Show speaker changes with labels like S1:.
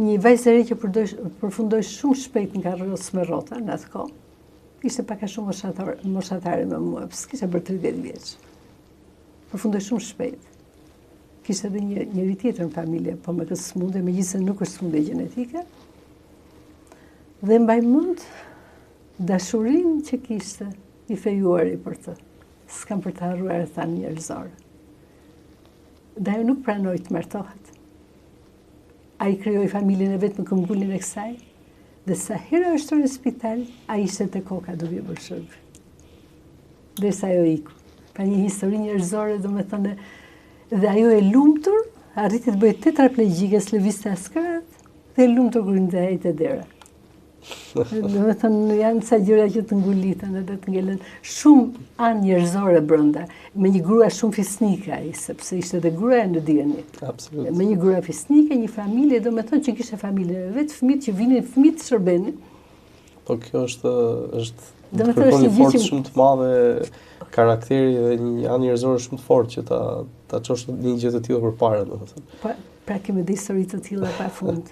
S1: Një vajzë e re që përfundoi shumë shpejt në karrocë me rrota në atë kohë. Ishte pak a shumë moshatare me mua, s'kishte bërë 30 vjeç. Përfundoi shumë shpejt. Kishte edhe një njeri tjetër në familje, po me këtë sëmundje, megjithëse nuk është sëmundje gjenetike. Dhe mbaj mend dashurinë që kishte i fejuari për të. S'kam për të harruar atë anë njerëzore. Dhe ajo nuk pranoi të martohet. Ai krijoi familjen e vet me këmbënguljen e kësaj, dhe sa herë është në spital, ai ishte te koka duke i bërë shërbim. Derisa ajo iku. Pra një histori njerëzore, domethënë, dhe ajo e lumtur, arriti të bëhej tetraplegjike, s'lëvizte as krahët, dhe e lumtur kur ndaj te dera. Domethënë, janë ca gjëra që të nguliten edhe të ngelen shumë anë njerëzore brenda, me një grua shumë fisnike ai, sepse ishte edhe gruaja në dijeni.
S2: Absolut.
S1: Me një grua fisnike, një familje, domethënë që kishte familjen e vet, fëmijët që vinin, fëmijët të shërbenin.
S2: Po kjo është është domethënë është një forcë shumë të madhe karakteri dhe një anë njerëzore shumë të fortë që ta ta çosh një gjë të tillë përpara,
S1: domethënë. Po, pra kemi dhe histori të tilla pa fund.